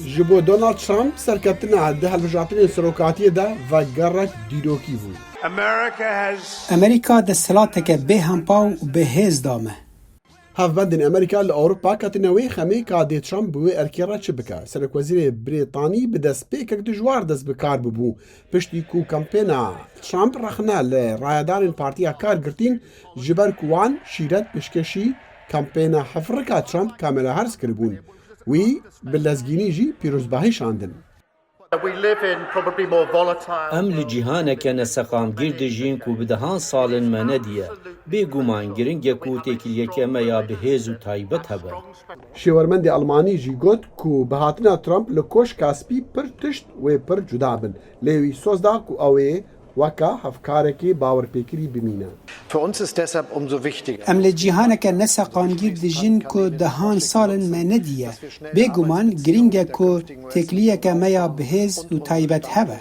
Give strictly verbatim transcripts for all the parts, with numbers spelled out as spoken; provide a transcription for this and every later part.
Ji bo Donald Trump, serketina di hilbijartinên serokatiyê de vegerek dîrokî bû. Amerîka desthilateke bêhempa û bihêz da me. Hevbendên Amerîka li Ewropa ketine wê xemê ka dê Trump bi wê erkê re çi bike. Serokwezîrê Brêtanî bi destpêkek dijwar dest bi kar bibû, piştî ku kampêna Trump rexne li rayedarên Partiya Kargirtîn, ji ber ku wan şîret pêşkêşî kampêna hefirika Trump Kamala Harris kiribûn. Wî bi lezgînî jî pîrozbahî şandin. Em li cîhaneke neseqamgîr dijîn ku bi dehan sal in me nediye. Bêguman giring e ku têkiliyeke me ya bihêz û taybet hebe. Şêwermendê Elmanî jî got ku bi hatina Trump li Koşka Spî pir tişt wê pir cuda bin. Lê wî soz da ku ew ê weke hevkarekî bawerpêkirî bimîne. Für uns ist deshalb umso wichtiger. Em li cîhaneke neseqamgîr dijîn ku dehan sal in me nediye. Bêguman giring e ku têkiliyeke me ya bihêz û taybet hebe.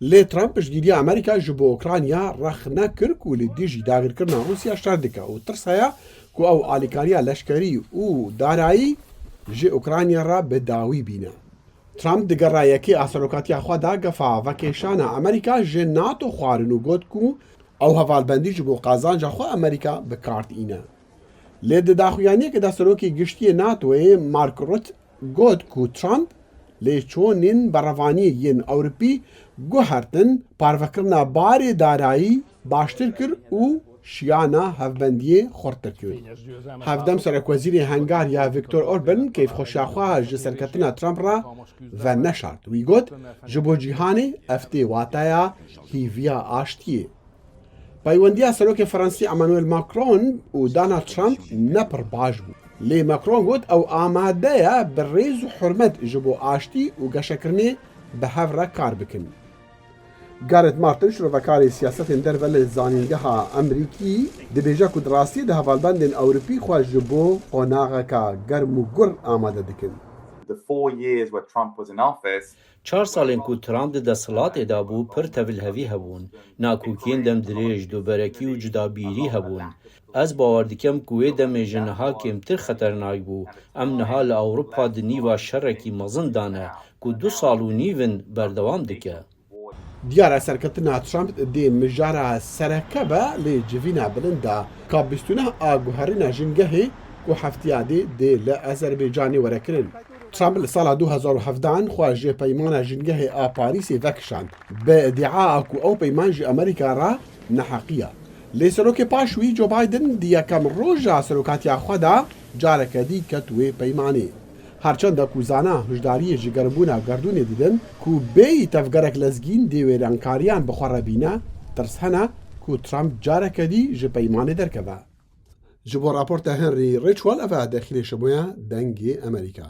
Lê Trump piştgiriya Amerîka ji bo Ukrayna rexne kir ku li dijî dagirkirina Rûsya şer dike û tirs heye ku ew alîkariya leşkerî û darayî ji Ukrayna re bi dawî bîne. Trump di gera yekê a serokatiya xwe de gefa vekêşana Amerîka ji NATO xwarin û got ku ew hevalbendî ji bo qazanca xwe Amerîka bi kar diîne. Lê di daxuyaniyekê de serokê giştî yê NATOyê Mark Rutte got ku Trump lêçûnên berevaniyê yên Ewropî guhertin, parvekirina barê darayî baştir kir û şiyana hevbendiyê xurttir kir. Hevdem serekwezîrê Hungarya Viktor Orban keyfxweşiya xwe ji serketina Trump re veneşart. Wî got, ji bo cîhanê ev tê wateya hîviya aştiyê. Peywendiya serokê Fransî Emmanuel Macron û Donald Trump ne pir baş bû. Lê Macron got ew amade ye bi rêz û hurmet ji bo aştî û geşekirinê bi hev re kar bikin. Gareth Martin, şirovekarê siyasetên derve li Zanîngeha Emerîkî, dibêje ku di rastiyê de hevalbendên Ewropî xwe ji bo qonaxeke germ û gur amade dikin. The four years where Trump was in office, Çar salên ku Trump di desthilatê de bû pir tevlihevî hebûn. Nakokiyên demdirêj, duberekî û cudabîrî hebûn. Ez bawer dikim ku wê demê ji niha kêmtir xeternak bû. Em niha li Ewropa di nîva şerekî mezin de ne ku du sal û nîv in berdewam dike. Diyar e serketina Trump dê mijara sereke be, lê civîna bilind e. Ka bîst û neh a guherîna jingehê ku heftiya dê dê li Azerbaycanê were kirin. Trump li sala du hezar û hevdehan xwe ji peymana jingehê a Parîsê vekişand, bi îdia ku ew peyman ji Amerîka re neheqî ye. Lê serokê paş wî Joe Biden di yekem roja serokatiya xwe de careke dî ket wê peymanê. Her çenda ku zana hişdariyê ji germbûna gerdûnê didin ku bêyî tevgerek lezgîn dê wêrankariyan bi xwe re bîne, tirs hene ku Trump careke dî ji peymanê derkeve. Ji bo raporta Henry Ridgwell, ev e Dexîlê Şemoya Dengê Amerîka.